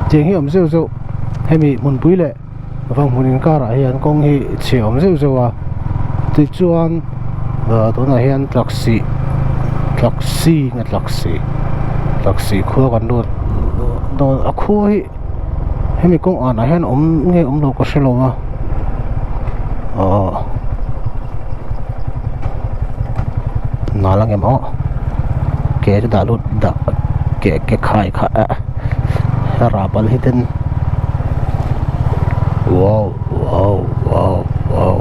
Tiang hi awm zeuh zeuh hemi hmunpui leh vang hmun inkarah hian kawng hi chhia awm zeuh zeuh a tichuan ah tunah hian taxi taxi nge taxi taxi khua kan lut dawn a khua hi hemi kawng anah hian awm nge awm lo ka hre lo a aw nal ang em aw ke chu dah lut dah ke ke khai kha a rah bal hi ten wow wow wow wow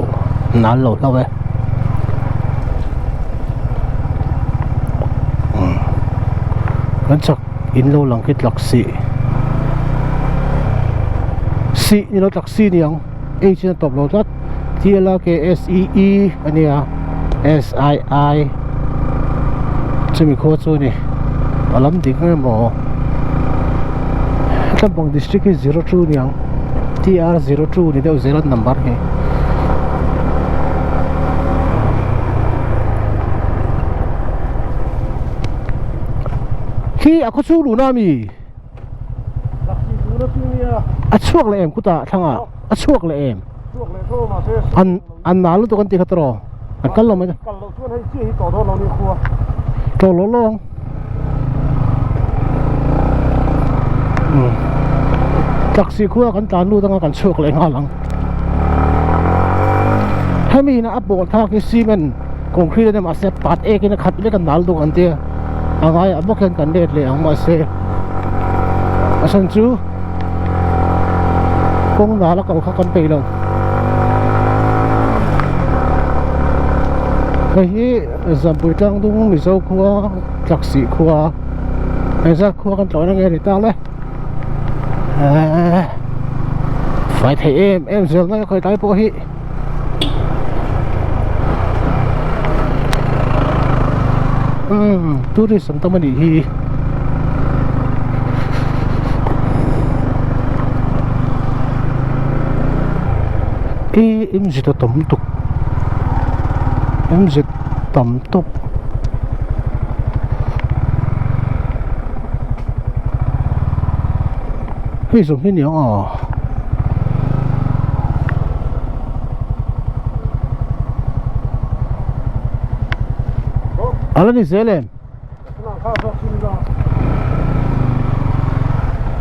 nal lo hlauh e kan chak in lo lang khi tlak sih sih ni lo tlak si ni ang h in a tawp lo tlat T L A K S E E a nia S I I chumi khua chu a ni a lam dik ang emaw Tlangpang district hi 02 ni ang T R 02 ni deuh zel an number hi khi a khawchhung luhna ami a chhuak leh em kutah thlangah a chhuak leh em an an nal lutuk an tih kha tawh an kal lo mai tawh lo lo ang taxi khua kan tlan lut anga kan chhuak leh nghal ang hemi in a bawh thlak hi cement concrete a ni mahse pat ek in a khat vek a nal dawk an tia a ngaiah bawk hian kan let leh ang mahse a chhan chu kawng nal a kal kha kan peih lo hei hi Zampui tlang dung Mizo khua Tlaksih khua engzat khua kan tlawhna nge ni ta le eee fai thei em em zel mai a khawi tlai pawh hi. Umm tourist an tam a nih hi ih mz a tam lutuk mz tam tawp hei zawng hi nia aw. Ala ni zel em?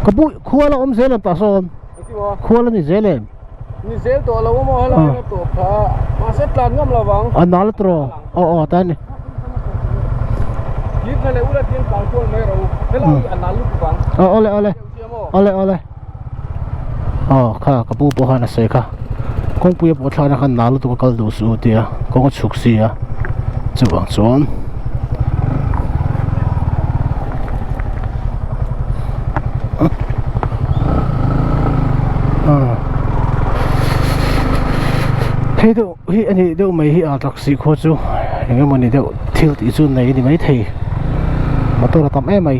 Ka pu khua la awm zel em tah sawn? Khua la ni zel em? Ni zel tawh lo maw helai a tawp kha mahse tlan ngam lo vang. A nal tawh aw aw ta ni. Kir thla leh ula tiang tlan kual mai ro helai hi a nal lutuk ang. Aw awle awle awle awle. Aw kha ka pu pawh khan a sawi kha kawngpui a pawh thlakna khan nal lutuk a kal duh suh u tia kawng a chhuk si a chuvang chuan hei deuh hi a nih deuh mai hi a taxi khua chu eng emaw ni deuh thil tih chu nei a ni maithei motor a tam em mai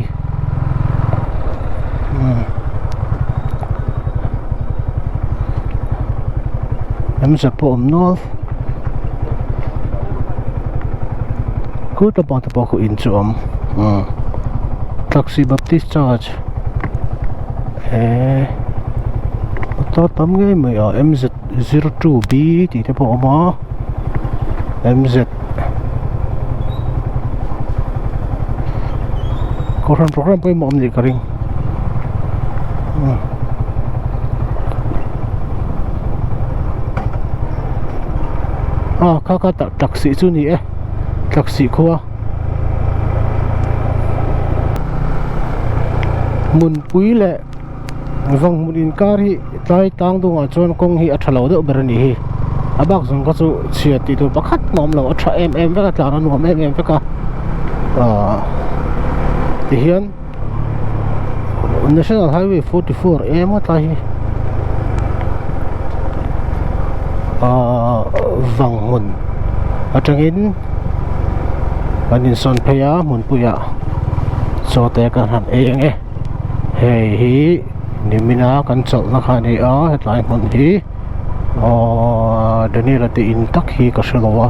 lamzep pawh a awm nual khu tlapa te pawh khu in chu a awm taxi baptist church eee motor tam ngei mai a mz 02 b tih te pawh a awm a mz Kohhran program pawimawh awm nih ka ring a kha kha taxi chu ni e taxi khua hmunpui leh vang hmun inkar hi tlai tlang dungah chuan kawng hi a tha lo deuh ber a nih hi a bak zawng kha chu chhia tih tur pakhat mah a awm lo a tha em em vek a tlan a nuam em em vek a ahh tihian national highway 44 em a tlai hi ahh vang hmun atangin kan insawn phei a hmunpuiah chaw te kan han ei ang e hei hi nimina kan chawlhna kha a ni a hetlai hmun hi aww Daniel a te in tak hi ka hre lo a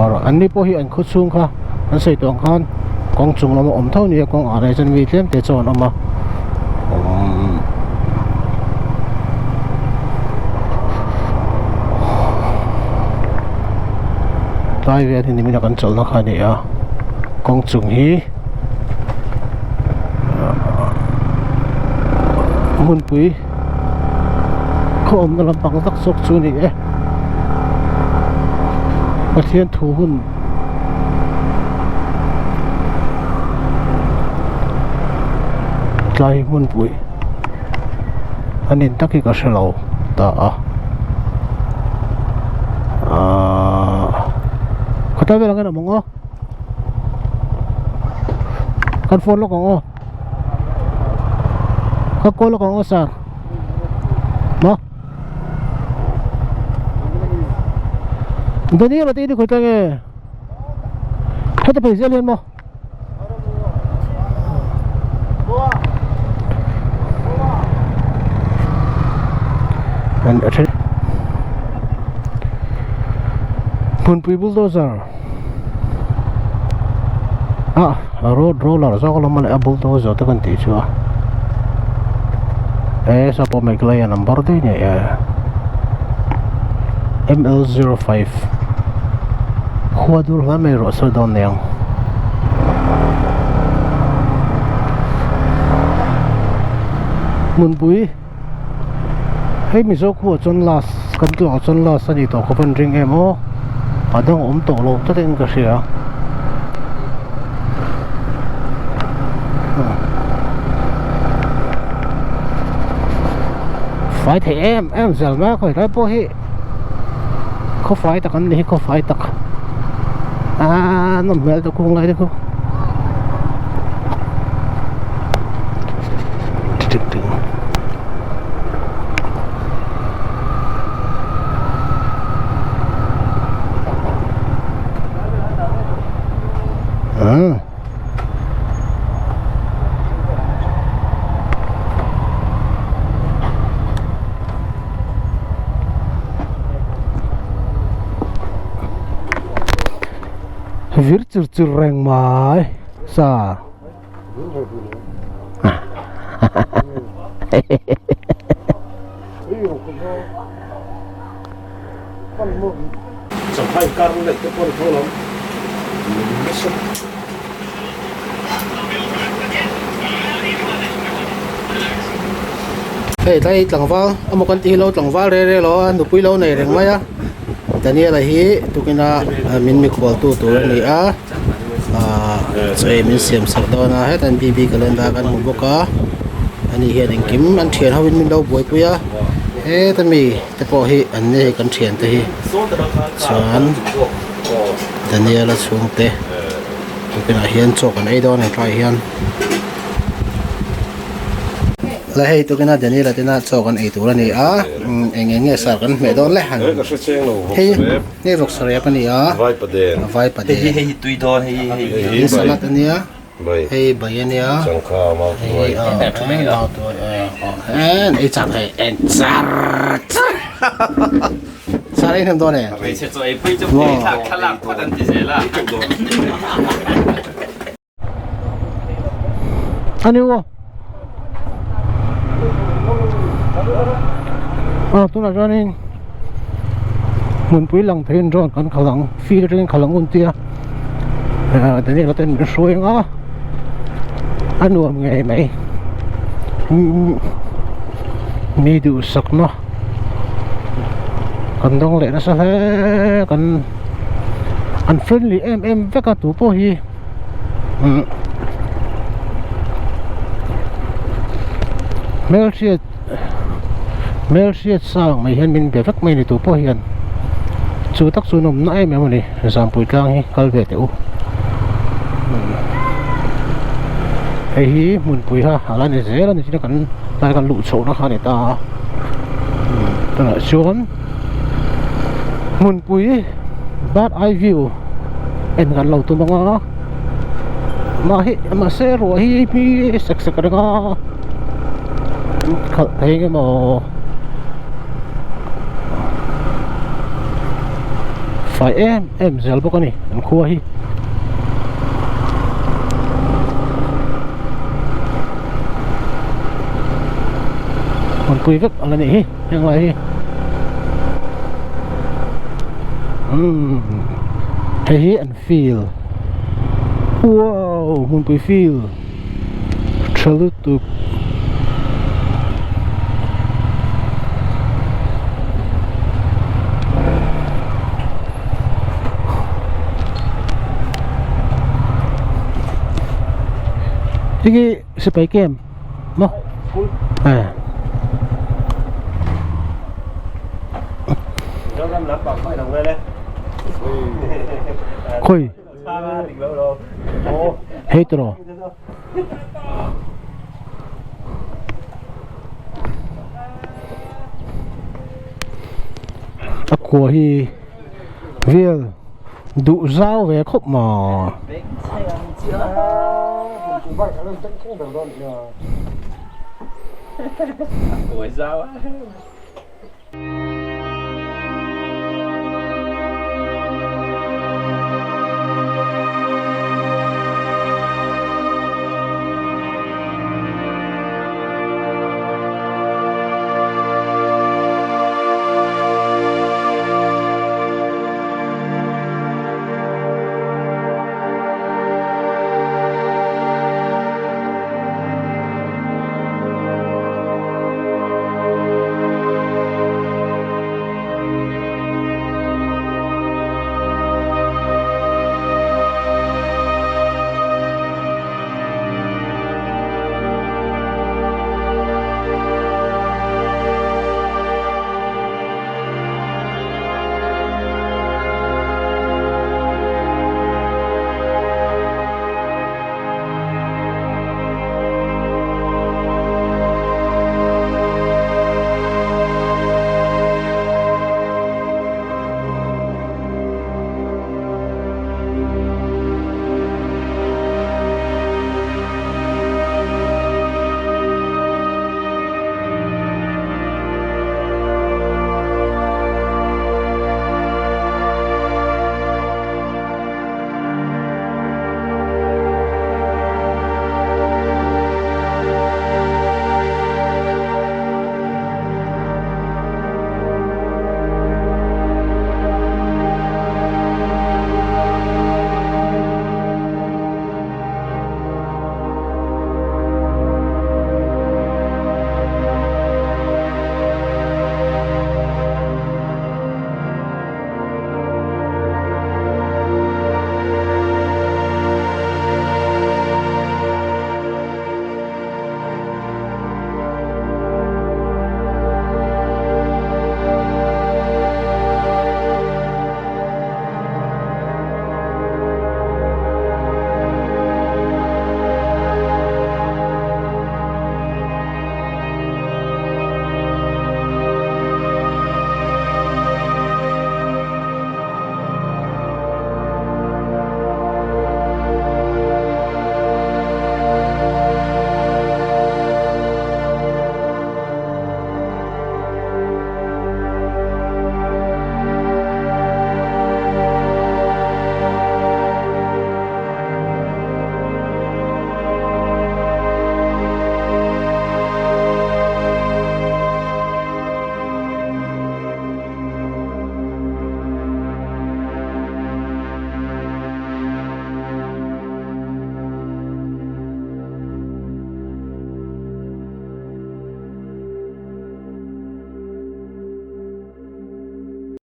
aw an ni pawh hi an khaw chhung kha an sawi tawh ang khan. Kawng chung lama awm tho nia kawng ah reh chuan mi tlem te chu an awm a umm tlai vel hi nimina kan chawlhna kha a ni a kawng chung hi hmunpui khaw awmna lampang tak zawk chu a ni e Pathian thu hun. Tlai hmunpui a nin tak hi ka hre lo ta a ahh khawtlai velah hian a awm ang aw kan phone lawk ang aw ka call lawk ang aw sir maw. Daniel a te ni khawih nge heta phei zel hian maw an a then hmunpui bulldozer ah road roller zawk alawm a bulldozer te kan tih chu a. E saw pawh Meghalaya number daih ni e M L 05 khua dur hle mai rawh sawi dawn nia hmunpui hei mizo khuaah chuan last kan tluangah chuan last a ni tawh khawp an ring em aw a dang awm tawh lo tawtin ka hria. Fai thei em em zel mai a khawi lai pawh hi khaw fai tak an ni hi khaw fai tak aaa nawm hmel deuh kung lai te khu Vir chur chur reng mai sa. Champhai kar neih te pawh ni tho lam nasa. Hei tlai tlangval emaw kan tih hi lo tlangval re re lo a nupui lo nei reng mai a Daniel-a hi tukina min mikhual tu tur a ni a ahh chaw ei min siam sak dawn a hetah hian B B calendar kan hmu bawk a ani hian engkim an thian ho in min lo buaipui a heta mi. Te pawh hi an ni hei kan thian te hi chuan Daniel-a chhungte tukinah hian chaw kan ei dawn a ni tlaiah hian la hei tukina Daniel-a tena chaw kan ei tur a ni a eng eng nge sar kan hmeh dawn le han hei hei vawk sarep a ni a vaipaden hei salad a nia. Hei bai a nia hei a ei char hei en char char char ei hnem dawn e ani aw a tunah chuanin hmunpui lang theiin drone kan khalh ang field atangin khalh ang un tia Daniel a ten min hruai ang a a nuam ngei mai mi duhsakna kan dawng leh nasa hle kan an friendly em em vek a tu pawh hi. Hmelhriat hmelhriat sang mai hian min be vek mai ni tu pawh hian chu tak chu nawmna em em a ni Zampui tlang hi kal ve teh u hei hi hmunpui kha a la ni zel a ni chuan kan tlai kan luh chhohna kha a ni ta a tunah chuan hmunpui bird eye view. En kan lo tum ang a mah hi mahse ruah hi hmi sek sek reng a khalh thei nge maw fai em em zel bawk a ni an khua hi. Hmunpui vek a la nih hi heng lai hi umm hei hi an field wow hmunpui field tha lutuk. Hei hi sipai camp maw eh khawi hei tawh a kua hi vel duh zau ve khawp maw.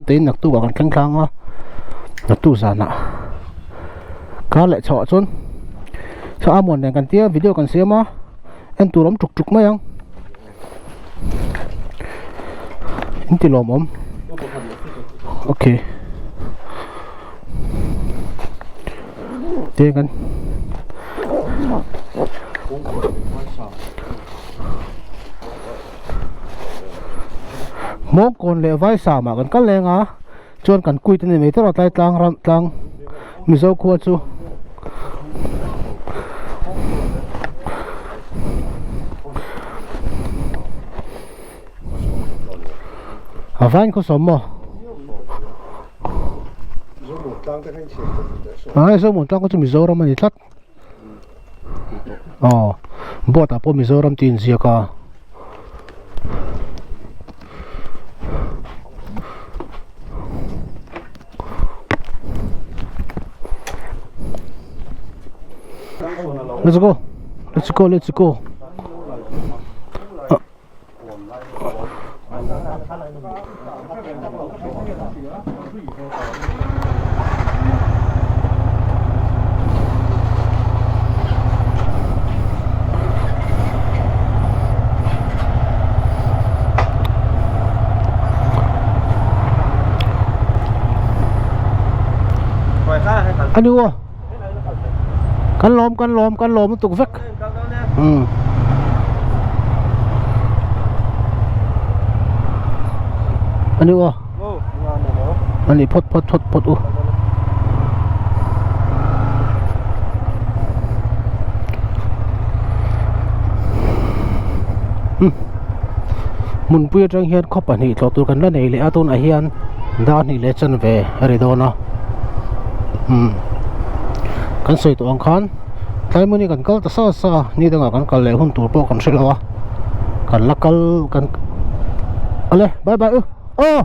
Tein naktuk ah kan thleng tlang a naktuk zanah kar leh chhoh ah chuan saw a muan nen kan tia video kan siam a en tur awm tuk tuk mai ang in ti lawm awm okay te kan Hmawngkawn leh Vaisam ah kan kal leng a chuan kan kuit a ni mai tawrh a tlai tlang ram tlang Mizo khua chu a vain khaw sawm maw a Zomuan tlang kha chu Mizoram a ni tlat. Aw board ah pawh Mizoram tih a inziak a. Let's go. Let's go, let's go. A ni aw kan lawm kan lawm kan lawm lutuk vek umm a ni aw a ni phawt phawt phawt phawt u. Hmunpui atang hian khaw pahnih tlawh tur kan la nei leh a tunah hian dar hnih leh chanve a ri dawn a umm kan sawi tawh ang khan tlai hmun hi kan kal ta sa sa a ni dangah kan kal leh hun tur pawh kan hre lo a kan la kal kan awle bye bye u aw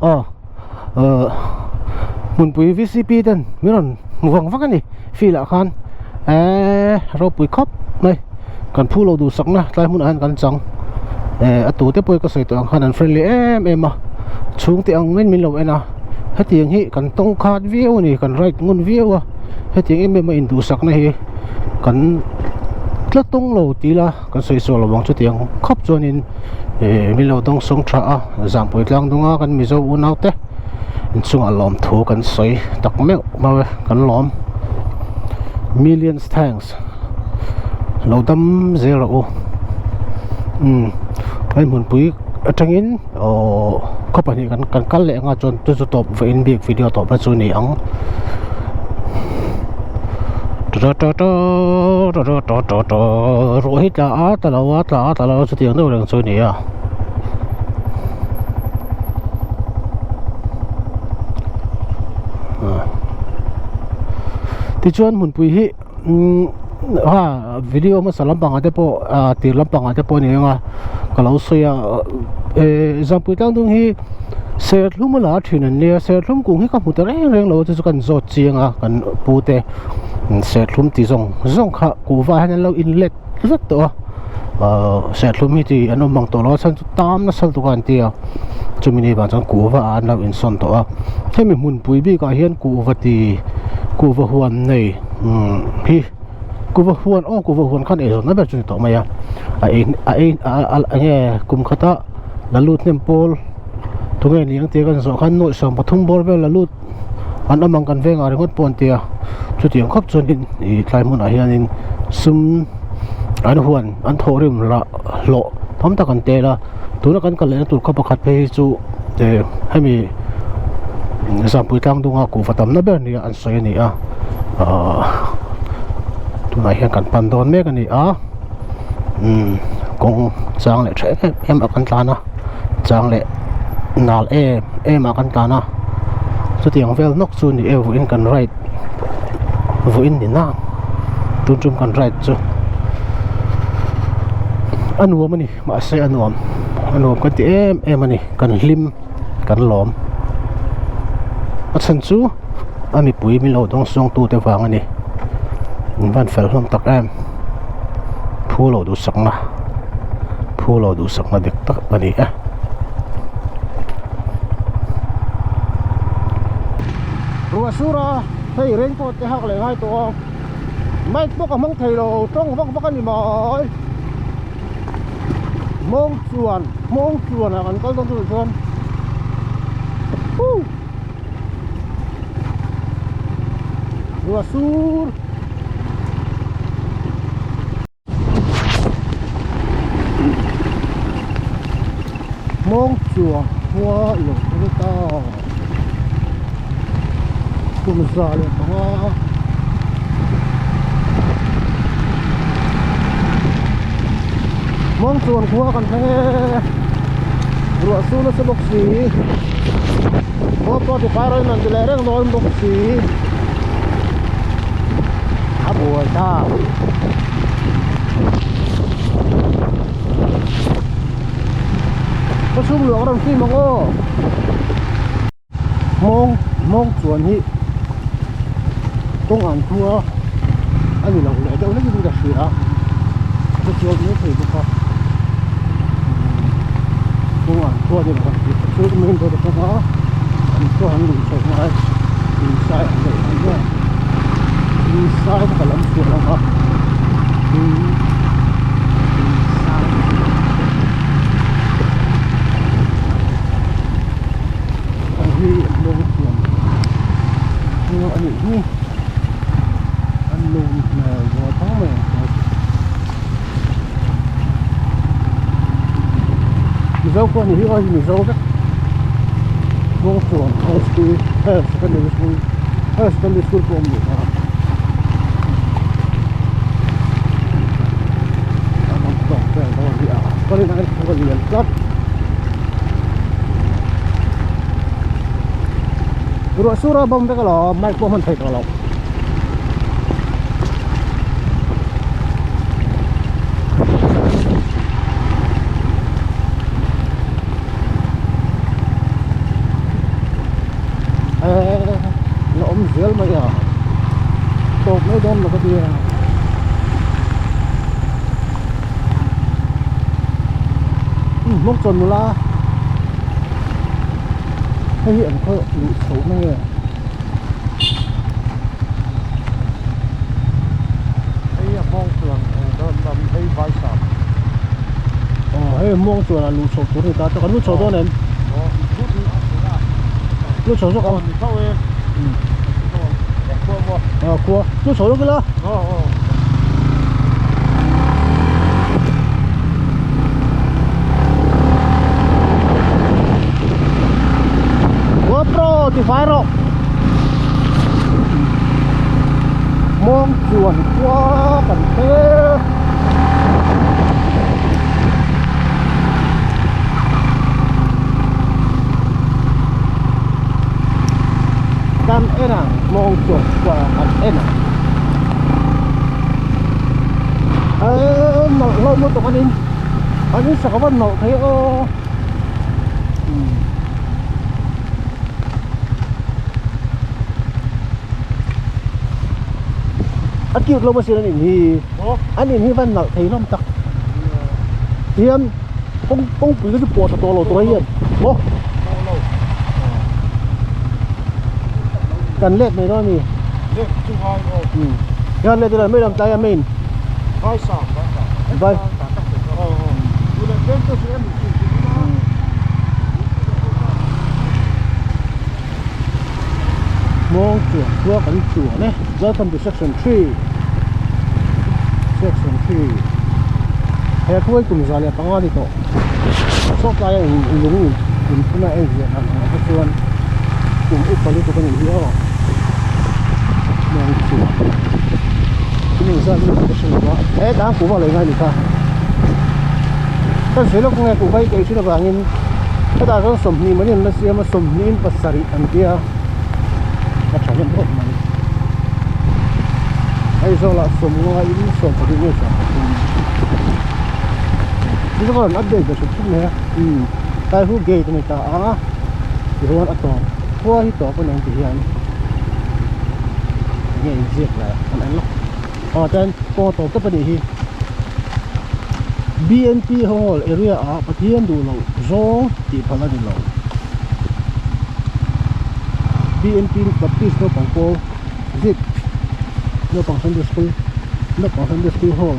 aw ahh hmunpui V C P ten min rawn hmu vang vang a ni field ah khan eee ropui khawp mai kan phu lo duhsakna tlai hmunah hian kan chang eh a tute pawh hi ka sawi tawh ang khan an friendly em em a chhungte ang in min lo en a hetiang hi kan tawng khat viau a ni kan right ngun viau a hetiang em em a induhsakna hi kan tla tawng lo ti ila kan sawi sual lo ang chutiang khawp chuanin eh min lo dawng sawng tha a Zampui tlang dunga kan Mizo unau te inchungah lawmthu kan sawi tak meuh meuh e kan lawm millions thanks. Lo dam zel rawh u umm hei hmunpui atangin aww khaw pahnih kan kan kal leh anga chuan chu chu tawp vawiin bik video tawp na chu a ni ang ruah hi tla a tla lo a tla a tla lo a chutiang deuh reng chu a ni a. Tichuan hmunpui hi. Umm ha video hmasa lampangah te pawh ah tir lampangah te pawh a ni ang a ka lo sawi a eh Zampui tlangdung hi serthlum a la thin an nia serthlum kung hi ka hmu ta reng reng lo a chu chu kan zawt chiang a kan pu te serthlum ti zawng zawng kha kuhva hian an lo in let vek tawh a ahh serthlum hi ti an awm mang tawh lo a chhan chu tam nasa lutuk a an ti a chumi ni vang chuan kuhva ah an lo insawn tawh a hemi hmunpui bikah hian kuhva ti kuhva huan nei umm hi kuhva huan aw kuhva huan khan eizawnna ber chu ni tawh mai a a ei a ei a a eng nge kum khata la lut hnem pawl tunge ni ang tia kan zawh khan nuaih 13 bawr vel la lut an awm ang kan vengah ringawt pawh an ti a chutiang khawp chuanin ih tlai hmunah hianin sum an huan an thawhrim lah hlawh tam tak an tel a tuna kan kal lehna tur khaw pakhat phei hi chu eh hemi Zampui tlang dunga kuhva tamna ber nia an sawi a ni a ahh tunah hian kan pan dawn mek a ni a umm kawng chang leh tha em em ah kan tlan a chang leh nal em em ah kan tlan a chutiang vel nawk chu ni e vawiin kan ride vawiin ni nang tun tum kan ride chu a nuam a ni mahse a nuam a nuam kan ti em em a ni kan hlim kan lawm a chhan chu a mipui min lo dawng sawng tu te vang a ni in van fel hlawm tak em phu lo duhsakna phu lo duhsakna dik tak a ni e. Ruah sur a hei raincoat te hak leh ngai tawh a mic pawh ka hmang thei lo tawng vak vak a ni mai mawng chuan mawng chuan ah kan kal dawn tunah chuan huh ruah sur. Mawng chuang khua i lo thleng ta kum 105 Mawng chuan khua kan thleng e ruah su nasa bawk si khua pawh ti fai rawn ti leh reng dawn bawk si a buai ta. Ka chhung luak rawn fim ang aw mawng mawng chuan hi kawng an khua. a ni lo leh deuh hlekin ka hria a ka chuang mai thei bawk a kawng an khuan in rawn tih chu main road atanga an khua an luh chhoh hma a insai an neih ang hian insai kha ka lam chhuah ang a insai Hei hi lawngthiam chu a nih hi a lawm hmel zawh thang mai ang chu Mizo pawh ni hi aw hi Mizo vek Lawngthuam high school higher secondary school higher secondary school pawh a awm duh a a awm tawk vel dawn hi a ka rin aiin a lian tlat. Ruah sur a bawm vek alawm mic pawh hman thei tawh loh. Eh la awm zel mai a tawp mai dawn lo ka tia. Hmawk chuan nula hei hi an khaw luh chhoh na nge hei a hmawng chuan lam hei vai sam aw hei hmawng chuan a luh chhoh tur a ni ta chu kan luh chho dawn em luh chho zawk ang aw khua luh chho lawk ila. GoPro ti fai rawh mawng chuan khua kan hre kan en ang mawng chuan khua kan en ang. Eee nawlh hlawm lutuk a ni an in sak avan nawlh thei aw a cute lo asin an in hi an in hi van nalh thei hlawm tak tihian kawng kawngpui te chu pawh tha tawh lo tur a hian maw kan let mai dawn a ni. Hian let ila mai lam tlai a main vai mawng chuan khua kan chuan e welcome to section 3 section 3 he khuai kum 105 ni tawh saw tlai a in lung in phun a en ziah dan ang ah te chuan kum upa lutuk a nih hi aw mawng chuan kum engzat nge tih ka hre lo a he tah kuhva lei ngai a ni kha ka zir lawk nge kuhva hi kei thin avangin hetah chuan 20 mai an la siam a 20 in pasarih an tia a tha hlawm khawp mai Aizawl ah 50 in 12 nge 13 chu chuan an update ve hrim hrim mai a umm tlai hu gate a ni ta a tichuan a tawp khua hi tawp a ni ang tih hian enge inziak leh an en lawk aw chuan kawng a tawp tawp a nih hi B_N_P hall area ah Pathian duh loh zawng tih phal a ni lo B_N_P Baptist naupang pawl zip naupang Sunday school naupang Sunday school hall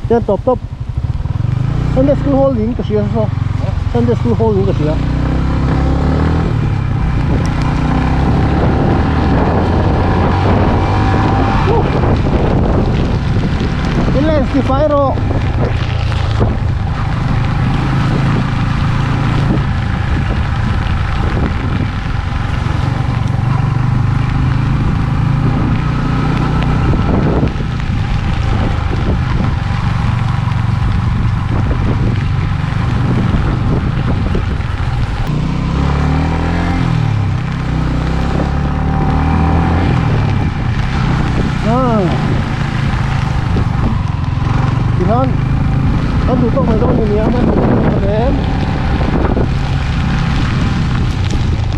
chuan tawp tawp Sunday school hall niin ka hria saw Sunday school hall niin ka hria. Lens ti fai rawh Tihian kan duh tawk mai dawn a ni a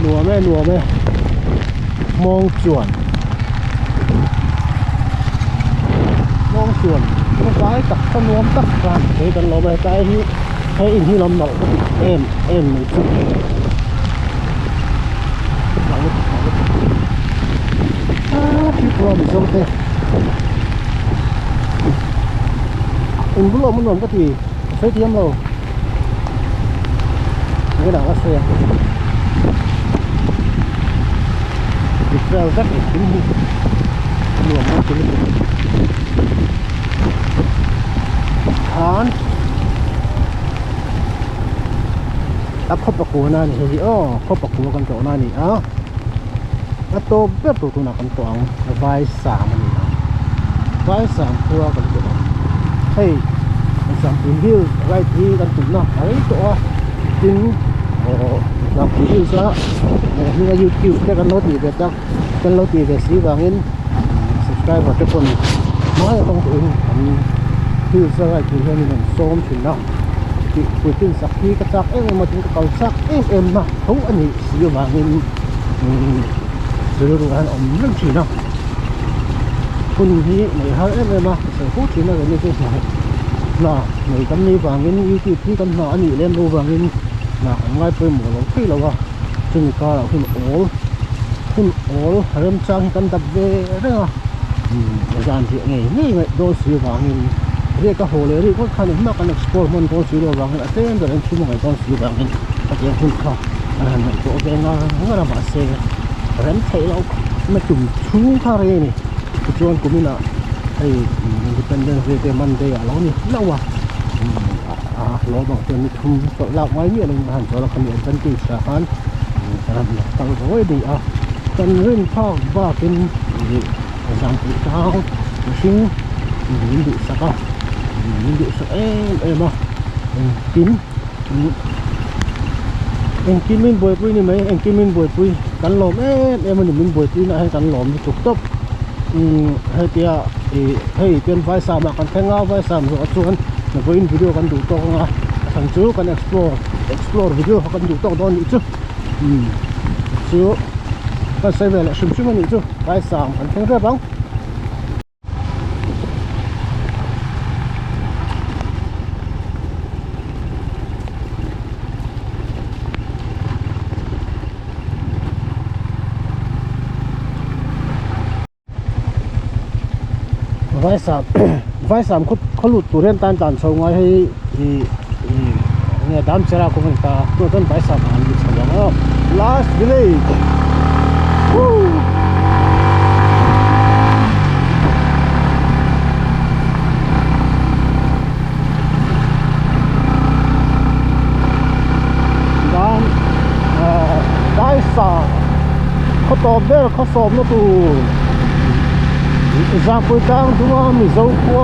nuam e nuam e mawng chuan. Kawng chuan khawfai tak khaw nuam tak khan kei kan lo awm a hetlai hi he in hi lo nalh ka tih em em mai chu nalh lutuk nalh lutuk aaa Tripura Mizo te in bul awm a nuam ka ti ka sawi thiam lo enge dang ka sawi ang dik vel vek engkim hi nuam an ti lutuk khan a khaw pakua na a ni hei hi aw khaw pakua kan tlawh na a ni a a tawp ber tur tunah kan tawh ang vai sam a ni ang vai sam khua kan tawh ang hei Zampui Hills ride hi kan tumna a rei tawh a tin aw Zampui Hills a hminga youtube te kan lo tih ve tak kan lo tih ve si vangin subscriber te pawn hmai atang tawhin an hills a ride tur hian in an sawm thin a tih puitlin sak hi ka chak em em a tin ka kal chak em em na tho a nih si avangin umm rilru ah hian a awm reng thin a hun hi neih har em em a ka sawi fo thin a keini chu hna hna nei kan nih vangin youtube hi kan hna a nih lem loh vangin hna kan ngai pawimawh lo thei lo a chumi karah hun awl hun awl remchang hi kan dap ve reng a umm zan riah ngei ngei ngaih dawn si vangin riak a haw leh rih ngawt khan engmah kan explore hman dawn si loh vangin a tlem ber an chhung a ngaih dawn si vangin hetiang hun kha an han ngaihtuah ve ngar ngar a mahse rem theih loh na tum chhung kha rei a ni tichuan kuminah hei Independence Day te Monday ah a lo ni hlauh a a hlawm ang chuan ni thum chawlh lak ngai miah lovin ka han chawl a khami advantage ah khan kan han kal ruai a ni a kan rin phak bakin ih zan pui tang mihring min duhsak a min duhsak em em a engkim engkim min buaipui ni mai engkim min buaipui kan lawm em em a ni min buaipui na ah hian kan lawm lutuk tawp umm hetia ih hei tian vaisam ah kan thleng a vaisam zawh ah chuan vawiin video kan duh tawk ang a a chhan chu kan explore explore video kha kan duh tawk dawn anih chu umm chu kan sawi ve leh hrim hrim anih chu vaisam kan thleng rep ang. Vaisam Vaisam khaw khaw lut tur hian tan tlan chho ngai hei ih ih enge Damchera kawng a ni ta a tunah chuan Vaisam ah an lut chho ang aw last village woo. Dan ah Vaisam khaw tawp ber khaw sawmna tur Zahpui tlang dunga Mizo khua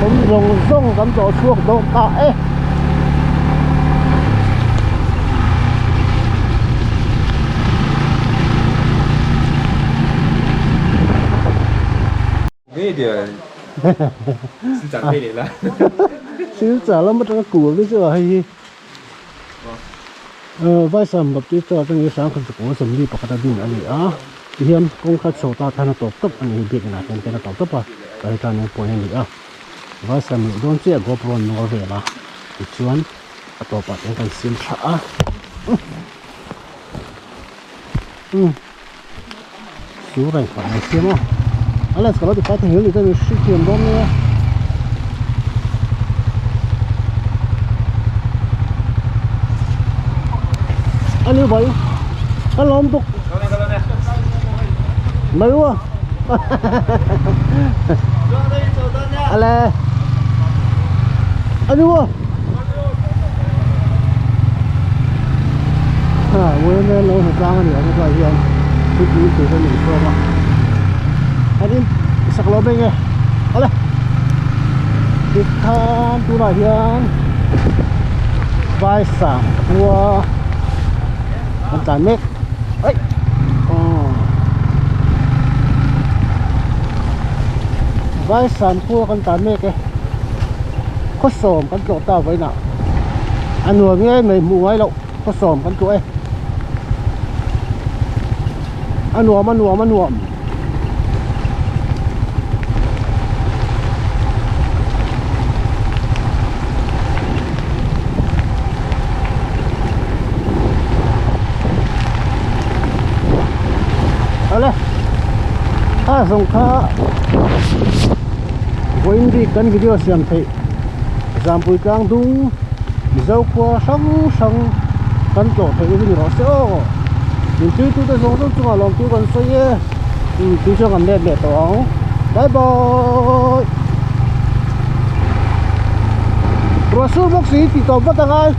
awm zawng zawng kan tawh chhuak dawn ta e. Silchar lam atanga kul te chu a hei hi Vaisam Baptist Church atangin Sangkhat Zakua Assembly pakhat a din a ni a tihian kawngka chho ta khan a tawp tawp a ni hi biakin ah hian a tawp tawp a kal tan eng pawh hi a ni a Vaisam luh dawn chiah GoPro an nawr vel a tichuan a tawpah te kan siam tha a. Su reng pah mai siam aw a lens ka lo ti fai thei ni chuan hri thiam dawn mai a a ni bai ka lawm bawk mai u ale a ni u Ha uaime lo hmu tlang a ni ang tlai hian thupui tur a nih chhuak a an in sak lo mai nge awle tikhan tunah hian vai sang khua an tlan mek ai aw vai sang khua kan tlan mek e. Khaw sawm kan tlawh ta vawiinah a nuam nge mai hmuh ngai loh khaw sawm kan tlawh e a nuam a nuam a nuam. Kha zawng kha vawiin bik kan video siam theih Zampui tlang dung Mizo khua hrang hrang kan tlawh theih in ni rawh se aw. Min tuitute zawng zawng chungah lawmtu kan sawi e. Umm tui chuan kan let leh tawh ang. Bye bye. Ruah sur bawk si tih tawp vat angai.